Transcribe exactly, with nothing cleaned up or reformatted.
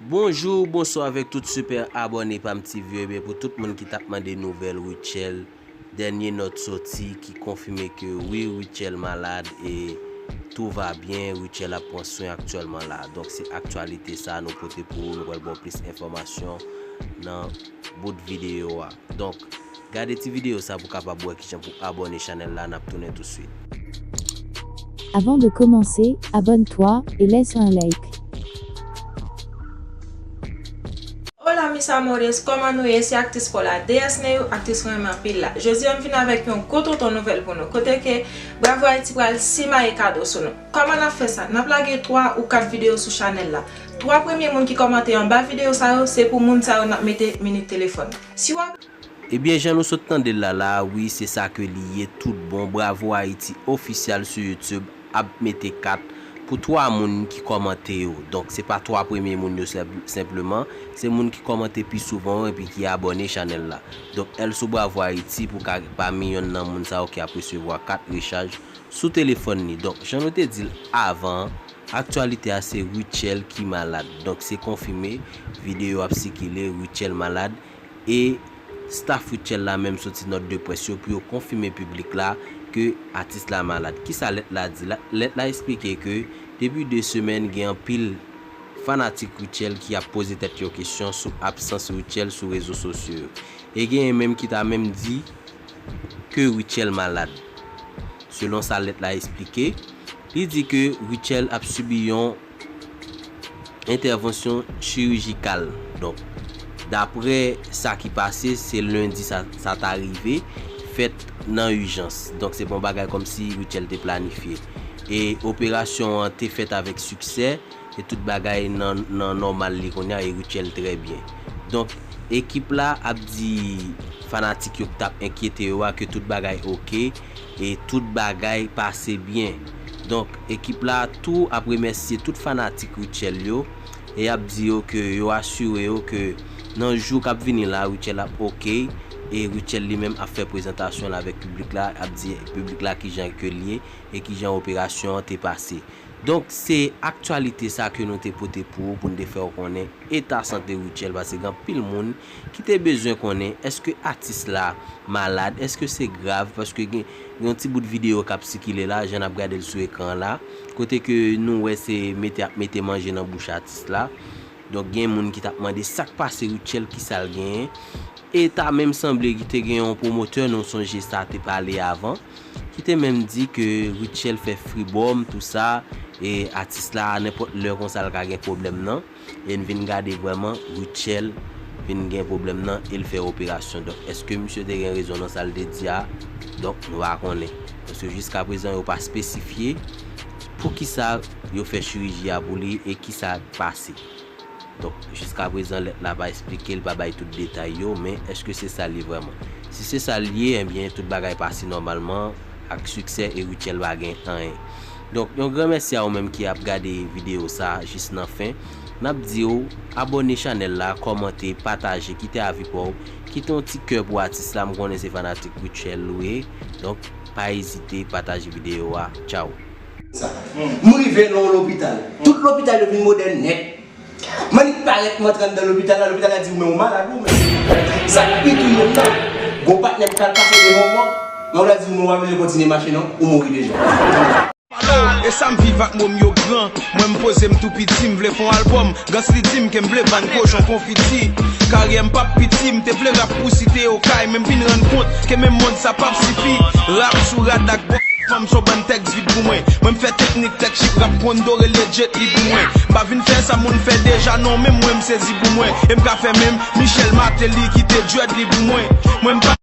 Bonjou, bonswa avèk tout sipè abòne pa m T V. Ebyen, pou tout moun ki t ap mande nouvèl Rutshelle, dènye nòt soti ki konfime ke wi, Rutshelle malad e tout va byen, Rutshelle ap pran swen aktyèlman la. Donk, se aktyalite sa nou pote pou ou, nou pral ba w plis enfòmasyon nan bout videyo a. Donk, gade ti videyo sa pou w kapab wè kijan pou abòne chanèl la, n ap tounen touswit. Avant de commencer, abonne-toi et laisse un like. Hola mis amores, kòman nou ye? Se aktris pa w la, Déesse Neyou, aktris mwen renmen anpil la. Jodi a m vin avèk yon gwo tonton nouvèl pou nou, kote ke Bravo Haïti pral simaye kado sou nou. Kòman n ap fè sa? N ap lage twa ou kat videyo sou chanèl la. Twa premye moun ki kòmante anba videyo sa yo, se pou moun sa yo n ap mete minit telefòn. Si w ap. Ebyen, jan nou sot tande l la la, wi, se sa ke li ye tout bon. Bravo Haïti Official sou YouTube ap mete kat pou twa moun ki kòmante yo. Donk, se pa twa premye moun yo senp-, senpleman, se moun ki kòmante pi souvan yo epi ki abòne chanèl la. Donk, al sou Bravo Haïti pou ka pami yonn nan moun sa yo ki ap resevwa kat rechaj sou telefòn li. Donk, jan nou te di l avan, aktyalite a se Rutshelle ki malad. Donk, se konfime, videyo ap sikile, Rutshelle malad. E staff Rutshelle la menm soti nòt de près yo pou yo konfime piblik la ke atis la malad. Kisa lèt la di? La, lèt la eksplike ke depi de semèn gen anpil fanatik Rutshelle ki ap poze tèt yo kesyon sou absans Rutshelle sou rezo sosyo yo. E genyen menm ki ta menm di ke Rutshelle malad. Selon sa lèt la eksplike, li di ke Rutshelle ap sibi yon entèvansyon chirijikal. Donk, daprè sa ki pase, se lendi sa, sa ta rive fèt nan ijans. Donk, se pa yon bagay kòmsi Rutshelle te planifye. E operasyon an te fèt avèk siksè, e tout bagay nan, nan nòmal li kounye a, e Rutshelle trè byen. Donk, ekip la ap di fanatik yo k t ap enkyete yo a ke tout bagay oke, e tout bagay pase byen. Donk, ekip la tou ap remèsye tout fanatik Rutshelle yo, e y ap di yo ke yo asire yo ke nan jou k ap vini la, Rutshelle ap oke, e Rutshelle li menm ap fè prezantasyon l avèk piblik la, ap di piblik la kijan ke l ye, e kijan operasyon an te pase. Donk, se aktyalite sa ke nou te pote pou ou, pou n te fè w konnen eta sante Rutshelle, paske gen anpil moun ki te bezwen konnen èske atis la malad, èske se grav, paske gen, gen yon ti bout videyo k ap sikile la, jan n ap gade l sou ekran la, kote ke nou wè se mete ap mete manje nan bouch atis la. Donk, gen moun ki t ap mande sa k pase Rutshelle, kisa l genyen. E ta menm sanble ki te gen yon pwomotè, nou sonje sa te pale avan, ki te menm di ke Rutshelle fè fribòm, tou sa, e atis la, nenpòt lè konsa, l ka gen pwoblèm nan. E n vin gade vrèman, Rutshelle vin gen pwoblèm nan, e l fè operasyon. Donk, èske misye te gen rezon nan sa l te di a? Donk, nou pa konnen. Paske jiskaprezan, yo pa espesifye poukisa yo fè chiriji a pou li e kisa k pase. Donk, jiskaprezan, lèt la pa eksplike, li pa bay tout detay yo, men èske se sa l ye vrèman? Si se sa l ye, ebyen, tout bagay pase nòmalman, ak siksè, e Rutshelle pa gen anyen. Donk, yon gran mèsi a ou menm ki ap gade videyo sa a jis nan fen. N ap di w, abòne chanèl la, kòmante, pataje, kite avi pa w, kite yon ti kè pou atis la, m konnen se fanatik Rutshelle ou ye. Donk, pa ezite pataje videyo a. Tchaw. Sa. M rive nan yon lopital. Tout lopital yo vin modèn nèt. M annik parèt, m antre anndan lopital la, lopital la di w, men ou malad ou menm. Sa k pi touye m nan, gon patnè m k al pase devan w, men w la di w, men w pa bezwen kontinye mache non, ou mouri deja. E sa m viv ak mo m yo gran. Mwen m poze m tou piti, m vle fè yon albòm. Gans li di m ke m vle vann kochon konfiti. Karyè m p ap piti, m te vle rap pou site Okay, men m vin rann kont ke menm mond sa p ap sifi. Rap sou rad ak bò fanm s on bann tèks vid pou mwen. Mwen m fè teknik tèks chip rap kondo rele Jet Li pou mwen. M pa vin fè sa moun fè deja non, menm mwen m sezi pou mwen. E m ka fè menm Michel Martelly kite dread li pou mwen. Mwen m pa